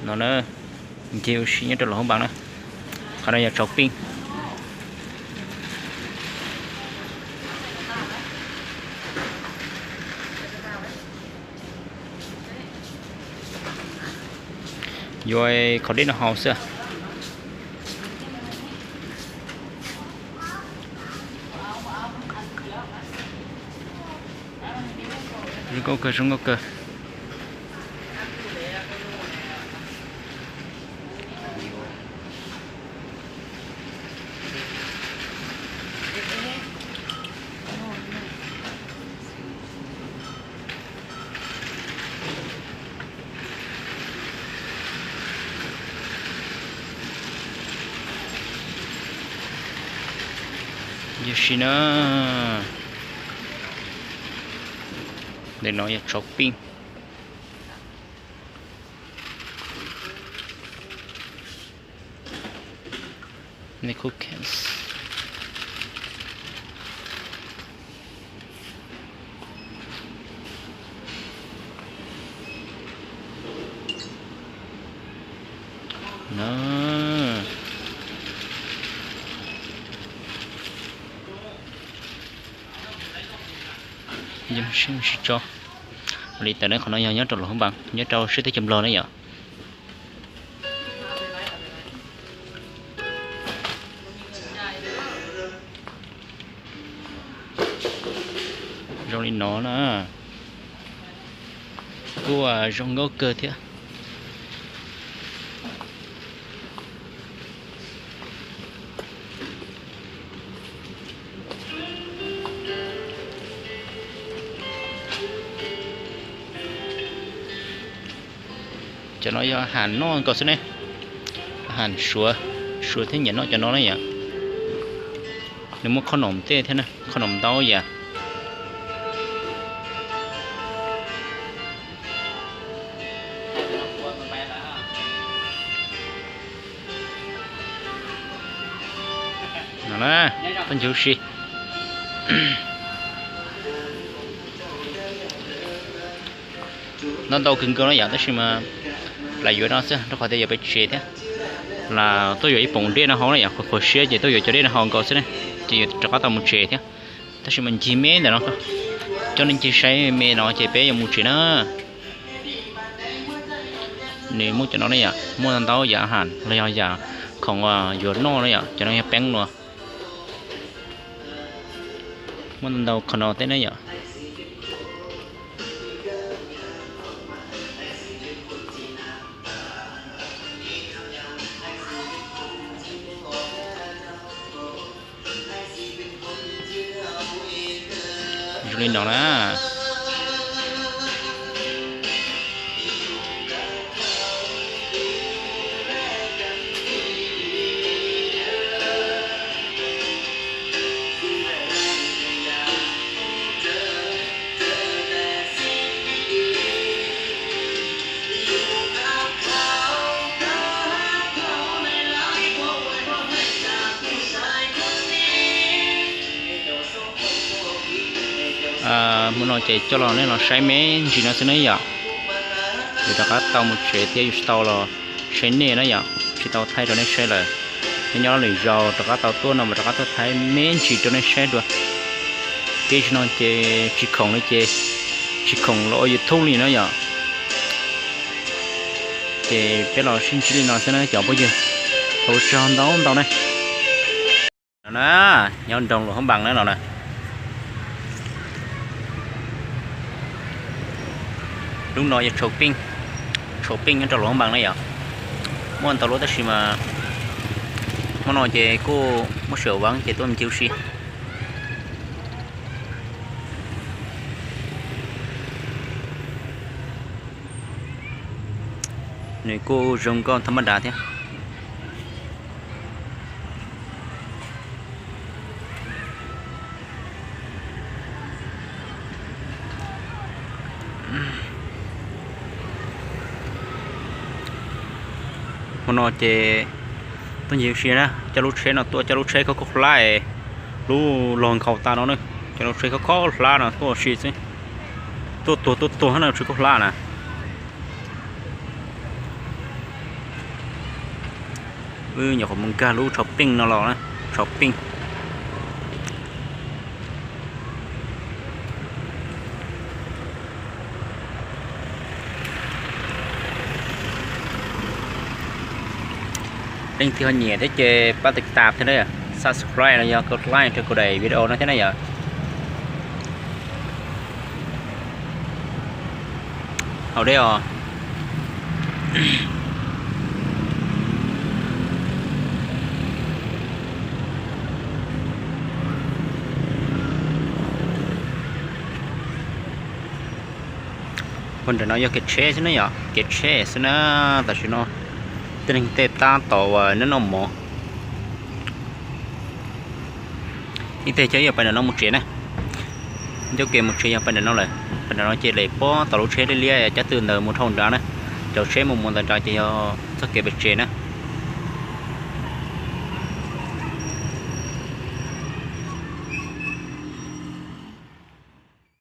No na, ncig ua si nyob rau Luam Phab Npas na. Qhov no yog tshauv pij. Yuav qhov deb no haus xwb. Zoo nkauj kawg, zoo nkauj kawg. Yog si na, ntawm no yog tshauv pij. Li ntawm no qhov no yog nyob rau Luam Phab Npas, nyob rau sab teb chaws Nplog na yom. Zoo li no na, kuj zoo nkauj kawg thiab. Cov no yog ham noj nkaus xwb ne. Ham suav, suav thiab nyiam noj cov no na yom. Nws muaj qhob noom tej thiab na, qhob noom ntau yam. No na, tuaj ncig ua si. Noj ntau kawg nkaus no yom, tab sis mas lam yuav no xwb rau qhov tias yuav pem tsev thiab. Lam tuaj yuav ib poom dej no haus na yom, qhuav qhuav siab ces tuaj yuav cov dej no haus nkaus xwb ne, ces yuav rov qab tau mus tsev thiab. Tab sis mas ncig me ntawm no, coj nej ncig saib me no ces peb yuav mus tsev na. Nws muaj cov no ne yom, muaj ntau yam ham los yog yam khoom yuav noj na yom, cov no yog peeb luas. Muaj ntau qhov no tej ne yom. Zoo li no na. Hmo no ces coj los nej los saib me ntsis no xwb na yom. Yuav rov qab tau mus tsev thiab, yuav tsis tau los saib nej na yom, tsis tau thaij rau nej saib lawm. Nej nyob lwm zaus rov qab tau tuaj no mas rov qab tuaj thaij me ntsis rau nej saib dua. Kev no ces tsis khoom li ces tsis khoom los ua YouTube li na yom. Ces peb los sib ntsib li no xwb na cov phooj ywg, ua tsaug ntau ntau na. No na, nyob nroog Luam Phab Npas na no na. Lub no yog tshauv pij, tshauv pij nyob rau Luam Phab Npas na yom. Muaj ntau lub tab sis mas hmo no ces kuj muaj sij hawm vauv ces tuaj mus ncig ua si. Nws kuj zoo nkauj thab maj dav thiab. Hmo no ces tuaj ncig ua si na, coj lub tsheb no tuaj, coj lub tsheb khaub khaub hlab, lub los nkhaus tas no na, coj lub tsheb khaub khaub hlab no tuaj ua si xwb. Tuaj tuag tuaj tuag no tsheb khaub hlab na. Wb nyuam qhuav mus nkag lub tsho peej no los na, tsho peej. Leej twg ho nyiam thiab ces pab tiv tam thiab na, subscribe los yog kov like rau kuv daim video no thiab na yom. Haus dej os. Puag nram no yog kev tsheb xwb na yom, kev tsheb xwb na. Tam sim no tej neeg tej tab tom uas noj noj mov. Ib teg cov yog pais nram no mus tsev na. Ncauj kev mus tsev yog pais nram no lawm, pais nram no ces lem puag tom lub tsheb liab liab cab tw ntawd mus dhau nrad na. Cov tsheb mus mus ntawm nrad ces yog txoj kev pem tsev na.